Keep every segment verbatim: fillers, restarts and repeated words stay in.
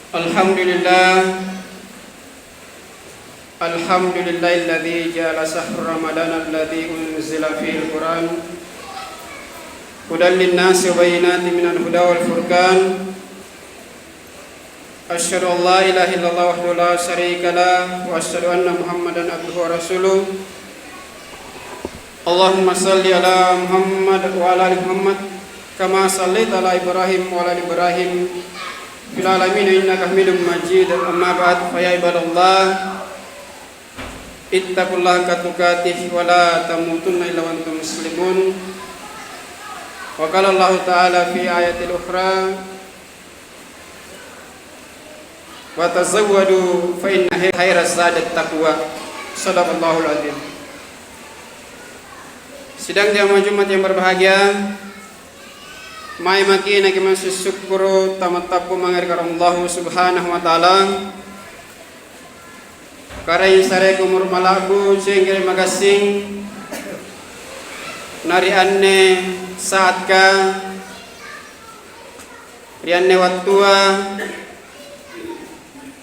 Alhamdulillah. Alhamdulillahilladzi ja'ala syahra Ramadan alladzi unzila fihil Qur'an hudan linnasi wa bayyinatin minal huda wal furqan. Asyhadu an la ilaha illallah wahdahu la syarika lah, wa asyhadu anna Muhammadan abduhu wa rasuluh. Allahumma shalli ala Muhammad wa ala ali Muhammad, kama shallaita ala Ibrahim wa ala ali Ibrahim fil alamin innaka Hamidum Majid. Amma ba'd, fa ya ibadallah, ittaqullaha haqqa tuqatih wa la tamutunna illa wa antum muslimun. Wa qala Allahu ta'ala fi ayatil ukhra, "Wa tazawwadu fa inna khaira zadat taqwa." Sadaqallahul azim. Sidang jamaah Jumat yang berbahagia, mae maki' nakimang sissukkuru' tammattappu mange ri Karaeng Allahu Subhanahu wa Ta'ala. Karaeng sareko umuru' mala'bu, cengkere' magassing, na ri anne saatka, ri anne wattua,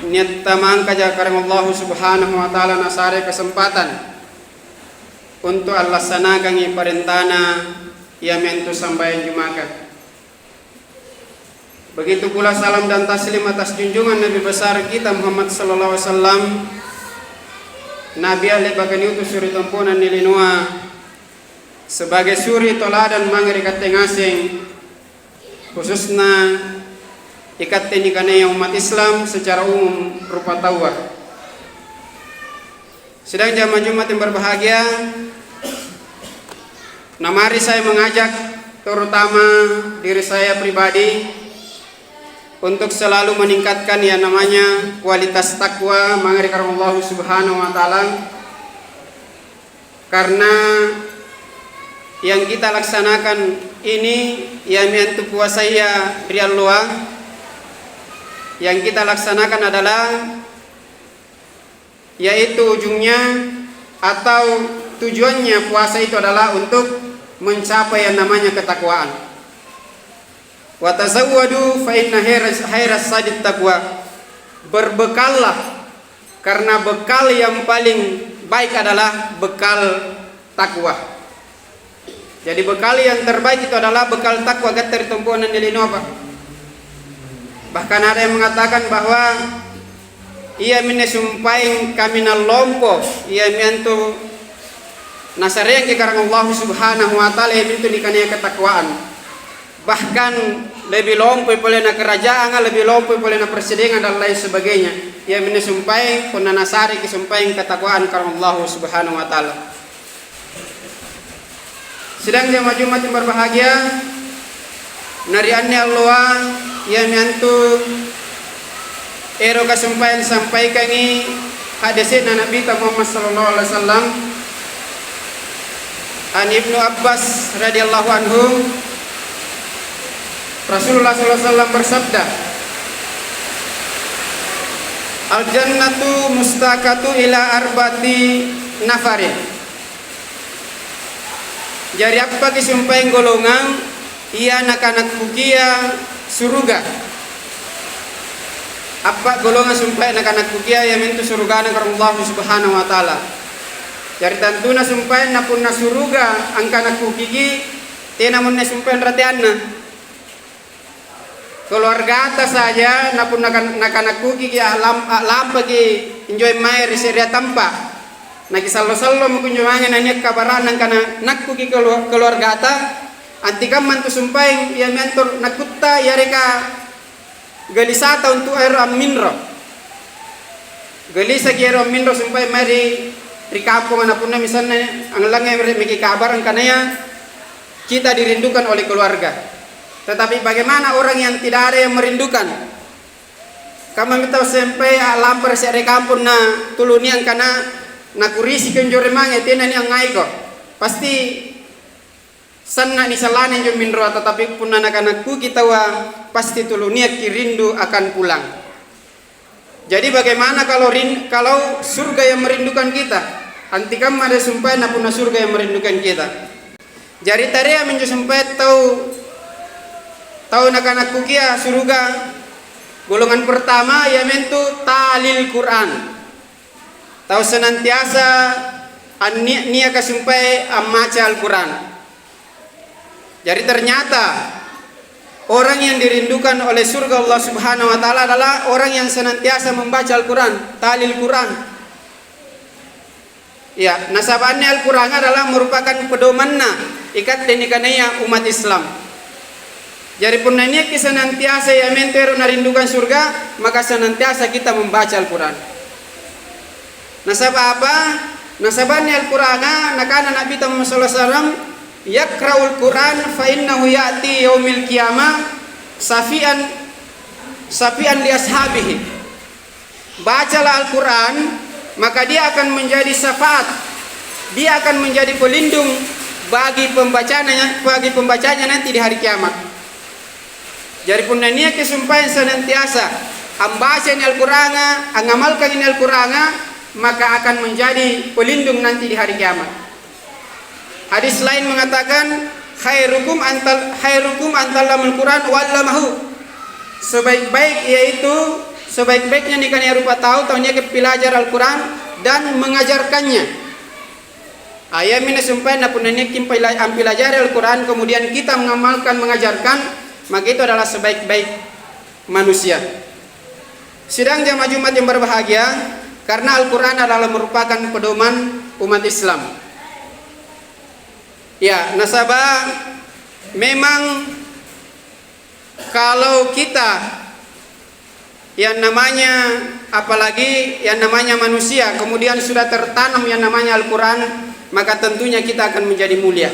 nia' tamangkaja Karaeng Allahu Subhanahu wa Ta'ala nasare kesempatan untu' allassanakangi parentana, iamintu sambayang Jumaka. Begitu pula salam dan taslim atas junjungan Nabi besar kita Muhammad sallallahu alaihi wasallam, Nabi le'baka niutus ri tompo'na nilinoa sebagai suri toladan mange ri katte ngaseng, khususna ikatte nikanaya umat Islam secara umum rupa taua. Sidang jamaah Jumat yang berbahagia, namari saya mengajak, terutama diri saya pribadi, untuk selalu meningkatkan yang namanya kualitas takwa mange ri Karaeng Allahu Subhanahu wa Ta'ala. Karena yang kita laksanakan ini, iami antu puasaya ri alloa, yang kita laksanakan adalah yaitu ujungnya atau tujuannya puasa itu adalah untuk mencapai yang namanya ketakwaan. "Wa tazawwadu fa inna khairas, khairas zadit taqwa." Berbekallah, karena bekal yang paling baik adalah bekal takwa. Jadi, bekal yang terbaik itu adalah bekal takwa gatta ri tompo'na nilinoa, Pak. Bahkan ada yang mengatakan bahwa iaminne sumpaeng kaminang lompo, iami antu nasareangki Karaeng Allahu Subhanahu wa Ta'ala, iamintu nikanaya ketakwaan. Bahkan lebih lompoi pole na karajaanga, lebih lompoi pole na persidengang dan lain sebagainya. Iaminne sumpaeng, punna nasareki sumpaeng ketakwaan Karaeng Allahu Subhanahu wa Ta'ala. Sidang jamaah Jumat yang berbahagia, na ri anne alloa, iami antu eroka sumpaeng sampaikangi haddese'na Nabita Muhammad sallallahu alaihi wasallam. An Ibnu Abbas radhiyallahu anhu, Rasulullah sallallahu alaihi wasallam bersabda, "Al-jannatu mustaqatu ila arba'ati nafarin." Jari appaki sumpaeng golongang ia nakanakkukia suruga. Appa' golongang sumpaeng nakanakkukia iamintu surugana Karaeng Allahu Subhanahu wa Ta'ala. Jari tantuna sumpaeng na punna suruga angkanakkukiki, tenamo anne sumpaeng rateanna. Keluargata saja na punna kan-, nakanakkukiki a'lam-, a'lampaki injo mae ri se'rea tampa'. Nakisallo-sallomo kunjo mange nania' kabara'na angkana nakkuki kelu-, keluargata, antikamma antu sumpaeng iami antu nakkutta yareka gelisata untu' ero' amminro. Gelisaki ero' amminro sumpaeng mae ri, ri kamponga, na punna misalna angnganre maki kabara' angkanaya kita dirindukan oleh keluarga. Tetapi bagaimana orang yang tidak ada yang merindukan? Kammami tau sempai a'lampa ri se're kampong na tulunia angkana nakurisiko injo ri mange, tena niangngaiko. Pasti sanna' nisallana injo minroa, tetapi punna nakanakkuki taua, pasti tulu niakki rindu akan pulang. Jadi bagaimana kalau rin-, kalau surga yang merindukan kita? Antikamma ada sumpaenna punna surga yang merindukan kita. Jari tareami injo sumpaeng tau, tau nakanakkukia suruga, Golongan pertama iamintu talil Quran. Tau senantiasa anni-, niaka sumpae ammaca Al-Quran. Jari ternyata orang yang dirindukan oleh surga Allah Subhanahu wa Ta'ala adalah orang yang senantiasa membaca Al-Quran, talil Quran. Ya, nasaba' anne Al-Qur'anga adalah merupakan pedomanna ikatte nikanaya umat Islam. Jari, punna nia'ki senantiasa iamintu ero' narindukan surga, maka senantiasa kita membaca Al-Qur'an. Nasaba' apa? Nasaba' anne Al-Qur'anga, nakana Nabita Muhammad sallallahu alaihi wasallam, "Yaqra'ul Qur'an fa innahu ya'ti yaumil qiyamah syafi'an, syafi'an li ashabihi." Bacalah Al-Quran, maka dia akan menjadi syafaat, dia akan menjadi pelindung bagi pembacanya, bagi pembacanya nanti di hari kiamat. Jari, punna niaki sumpaeng senantiasa ambaca ini Al-Quranga, angamalkan ini Al-Quranga, maka akan menjadi pelindung nanti di hari kiamat. Hadis lain mengatakan, "Khairukum antal-, khairukum anta'allamahul Qur'an wa 'allamahu." Sebaik-baik, yaitu sebaik-baiknya nikanaya rupa tau, tau niaka pilajara Al-Qur'an dan mengajarkannya. Ayami nasumpaenna punna niaki mpila-, ampilajari Al-Qur'an, kemudian kita mengamalkan, mengajarkan, maka itu adalah sebaik-baik manusia. Sidang jamaah Jumat yang berbahagia, karena Al-Quran adalah merupakan pedoman umat Islam. Ya, nasaba memang kalau kita yang namanya, apalagi yang namanya manusia, kemudian sudah tertanam yang namanya Al-Quran, maka tentunya kita akan menjadi mulia.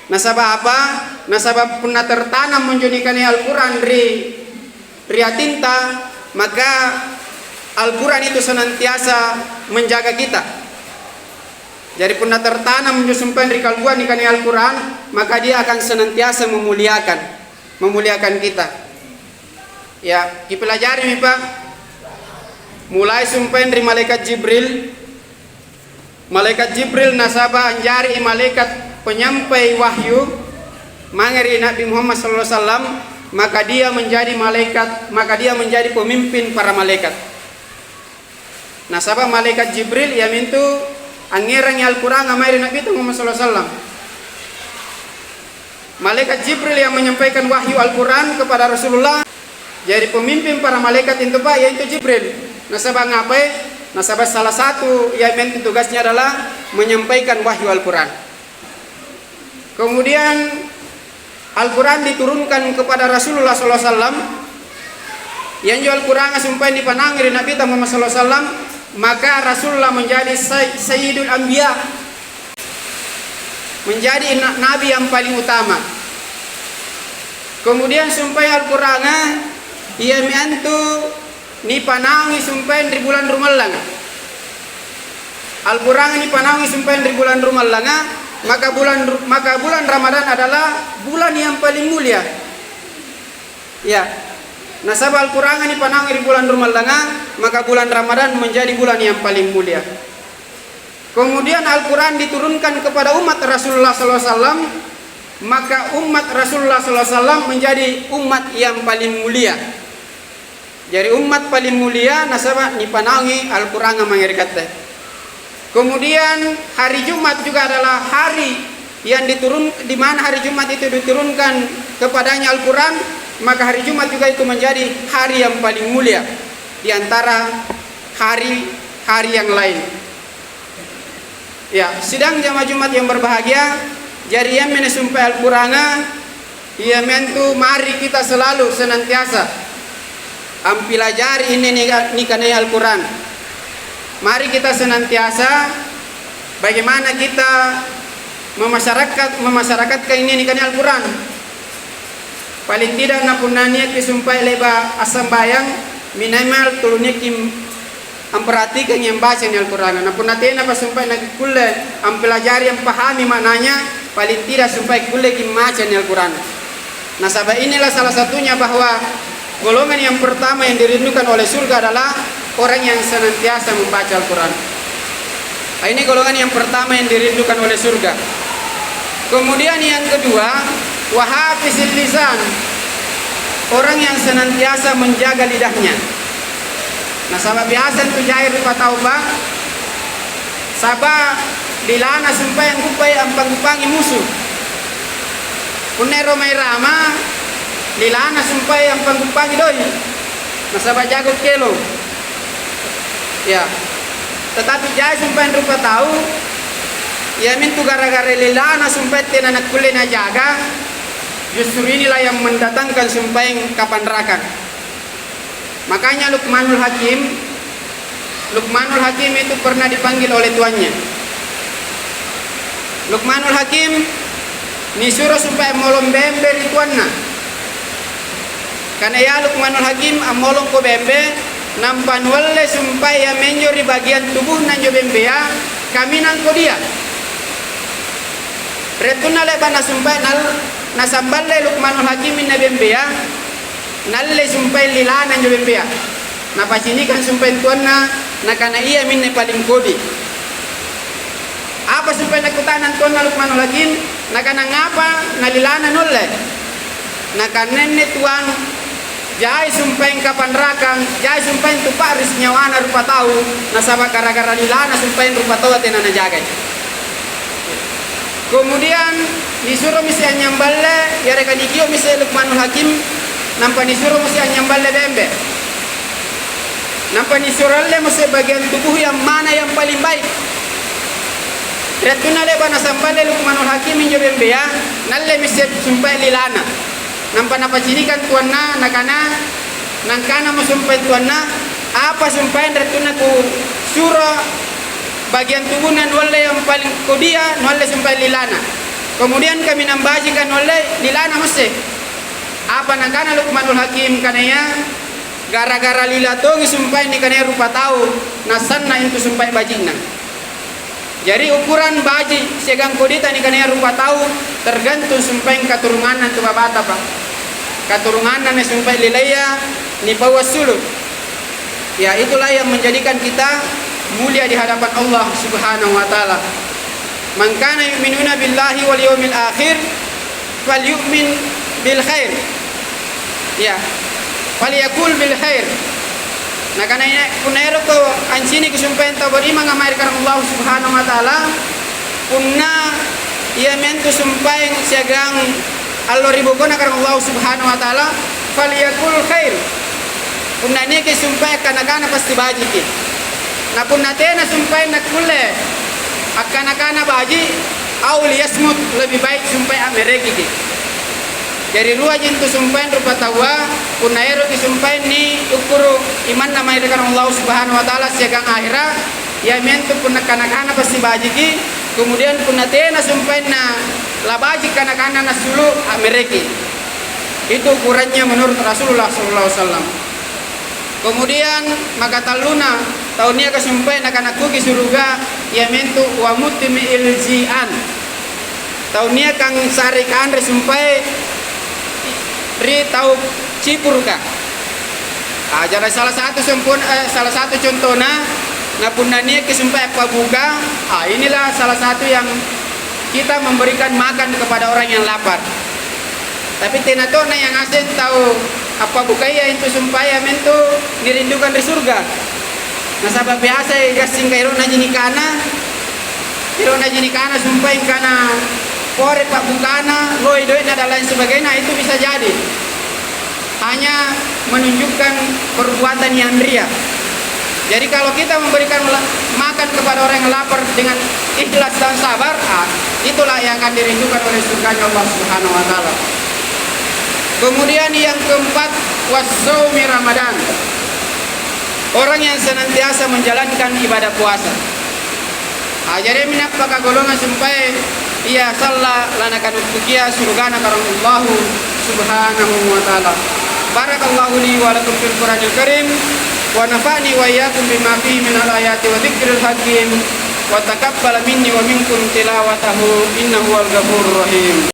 Nasaba apa? Nasaba punna tertanam monjo nikanaya Al-Quran ri, ri atinta, maka Al-Quran itu senantiasa menjaga kita. Jadi, punna tertanam monjo sumpaeng ri kalbua nikanaya Al-Quran, maka dia akan senantiasa memuliakan, memuliakan kita. Ya, kipelajarimi, Pak. Mulai sumpaeng ri malaikat Jibril, Malaikat Jibril nasaba anjari malaikat penyampai wahyu mange ri Nabi Muhammad sallallahu alaihi wasallam, maka dia menjadi malaikat, maka dia menjadi pemimpin para malaikat. Nasaba malaikat Jibril iamintu angngerangi Al-Quranga mae ri Nabita Muhammad sallallahu alaihi wasallam. Malaikat Jibril yang menyampaikan wahyu Al-Quran kepada Rasulullah. Jari, pemimpin para malaikat itu, Pak, yaitu Jibril. Nasaba ngapai? Nasaba salah satu iamintu tugasnya adalah menyampaikan wahyu Al-Quran. Kemudian Al-Quran diturunkan kepada Rasulullah sallallahu alaihi wasallam. Ianjo Al-Quranga sumpaeng nipanaungi ri Nabita Muhammad sallallahu alaihi wasallam, maka Rasulullah menjadi say-, sayyidul anbiya, menjadi na-, nabi yang paling utama. Kemudian sumpaeng Al-Quranga iami antu nipanaungi sumpaeng ri bulang rumallanga. Al-Quranga nipanaungi sumpaeng ri bulang rumallanga, maka bulan ru-, maka bulan Ramadan adalah bulan yang paling mulia. Ya. Nasaba Al-Quranga nipanaungi ri bulan rumallanga, maka bulan Ramadan menjadi bulan yang paling mulia. Kemudian Al-Quran diturunkan kepada umat Rasulullah sallallahu alaihi wasallam, maka umat Rasulullah sallallahu alaihi wasallam menjadi umat yang paling mulia. Jari, umat paling mulia nasaba nipanaungi Al-Quranga mange ri katte. Kemudian hari Jumat juga adalah hari yang diturun-, di mana hari Jumat itu diturunkan kepadanya Al-Quran, maka hari Jumat juga itu menjadi hari yang paling mulia di antara hari-hari yang lain. Ya, sidang jamaah Jumat yang berbahagia, jari iami sumpaeng Al-Quranga, iamintu mari kita selalu senantiasa ampilajari inni nika-, nikanaya Al-Quran. Mari kita senantiasa bagaimana kita memasyarakat-, memasyarakatkan inni nikanaya Al-Quran. Paling tidak na punna niaki sumpaeng le'ba' assambayang, minimal tuli niaki amperhatikangi ambaca inni Al-Quranga. Na punna tenapa sumpaeng nakikkulle ampelajari ampahami maknanya, paling tidak sumpaeng kulleki maca inni Al-Quranga. Nasaba inilah salah satunya bahwa golongan yang pertama yang dirindukan oleh surga adalah orang yang senantiasa membaca Al-Quran. Nah, ini golongan yang pertama yang dirindukan oleh surga. Kemudian yang kedua, wahafizil lisan. Orang yang senantiasa menjaga lidahnya. Nasaba' biasa intu jai rupatau, Pak, saba' lilana sumpae angguppai ampa'guppangi musu. Punna ero' mae rama, lilana sumpae ampa'guppangi doe', nasaba' jago kelong. Ya. Tetapi jai sumpaeng rupatau, iamintu gara-gara lilana sumpaeng tena nakkulle najaga, justru inilah yang mendatangkan sumpaeng kapanrakan. Makanya Luqmanul Hakim, Luqmanul Hakim itu pernah dipanggil oleh tuannya. Luqmanul Hakim nisuro sumpaeng molong bembe ri tuanna. Kana, "Ya Luqmanul Hakim, ammolongko bembe, nampa nualle sumpae iami anjo ri bagiang tubuhna anjo bembea, kaminang kodia." Ri wattunna le'ba' nasumpae nal-, nasamballe Luqmanul Hakim minne bembea, naalle sumpae lilana anjo bembea. Napacinikang sumpaeng tuanna, nakana, "Iaminne paling kodi." Apa sumpaeng nakkutana antuanna Luqmanul Hakim? Nakana, "Ngapa nalilana nualle?" Nakana, "Anne Tuang, jai sumpaeng kapanrakang, jai sumpaeng tu pa'risi' nyawana rupatau, nasaba' gara-gara lilana sumpaeng rupataua tena najagai." Kemudian nisuromi isse anynyamballe, yareka nikio'mi isse Luqmanul Hakim, nampa nisuromo isse anynyamballe bembe. Nampa nisuro allemo isse bagiang tubuh yang mana yang paling baik. Ri wattunna le'ba' nasamballe Luqmanul Hakim injo bembea, naallemi isse sumpae lilana. Nampa napacinikang tuanna, nakana, nangkanamo sumpaeng tuanna, "Apa sumpaeng ri wattunna kusuro bagiang tubuhna nualle yang paling kodia, nualle sumpaeng lilana? Kemudian kaminang bajika nualle lilana masse." Apa nakana Luqmanul Hakim kanaya, gara-gara lila tongi sumpaeng nikanaya rupatau, nasanna' intu sumpaeng baji'na. Jari, ukuran baji' siagang kodita nikanaya rupatau tergantung sumpaeng katurunganna antu babata, Pak. Katurunganna anne sumpaeng lilaia nipaua assulu'. Ya, itulah yang menjadikan kita mulia di hadapan Allah Subhanahu wa Ta'ala. "Man kana yu'minuna billahi wal yaumil akhir, falyu'min bil khair." Ya, "Falyakul bil khair." Nakana, punna erokko anciniki sumpaeng tau berimanga mae ri Karaeng Allahu Subhanahu wa Ta'ala, punna iamintu sumpaeng siagang allo ri bokona Karaeng Allahu Subhanahu wa Ta'ala, "Falyakul khair." Punna niaki sumpaeng kana-kana pasti bajiki. Na punna tena sumpaeng nakkulle akkana-kana baji', au liyasmut, lebih baik sumpaeng ammerekiki. Jari ruaji intu sumpaeng rupataua, punna eroki sumpaeng niukkuru' imanna mae ri Karaeng Allahu Subhanahu wa Ta'ala siagang ahera', iamintu punna kana-kana pasti bajiki, kemudian punna tena sumpaenna labaji' kana-kana nassulu', ammereki. Itu ukurannya menurut Rasulullah sallallahu alaihi wasallam. Kemudian, makatalluna, tau niaka sumpae nakanakkuki suruga, iamintu wa mutmi'il ji'an. Tau niaka sare kanre sumpae ri tau cipuruka. Ah, jari salah satu sempurna, eh, salah satu contona, na punna niaki sumpae appabuka, ah, inilah salah satu yang kita memberikan makan kepada orang yang lapar. Tapi tena to'na yang ngaseng tau appabukaya intu sumpae iamintu nirindukan ri surga. Nasaba' biasai gassing ka ero'naji nikana, ero'naji nikana sumpae angkana pore pa'bukana, loi doe'na dan lain sebagainya, itu bisa jadi hanya menunjukkan perbuatan yang ria. Jadi, kalau kita memberikan la-, makan kepada orang yang lapar dengan ikhlas dan sabar, ah, itulah yang akan dirindukan oleh surganya Allah Subhanahu wa Ta'ala. Kemudian, yang keempat, wassaumi Ramadan. Orang yang senantiasa menjalankan ibadah puasa. Ah, jari minappa kagolongang sumpae ia salla' lanakanukkukia surugana Karaeng Allahu Subhanahu wa Ta'ala. Barakallahu li wa lakum fil Qur'anil Karim, wa nafa'ni wa iyyakum bima fihi minal ayati wa dzikril hakim, wa taqabbala minni wa minkum tilawatahu, innahu huwal ghafurur rahim.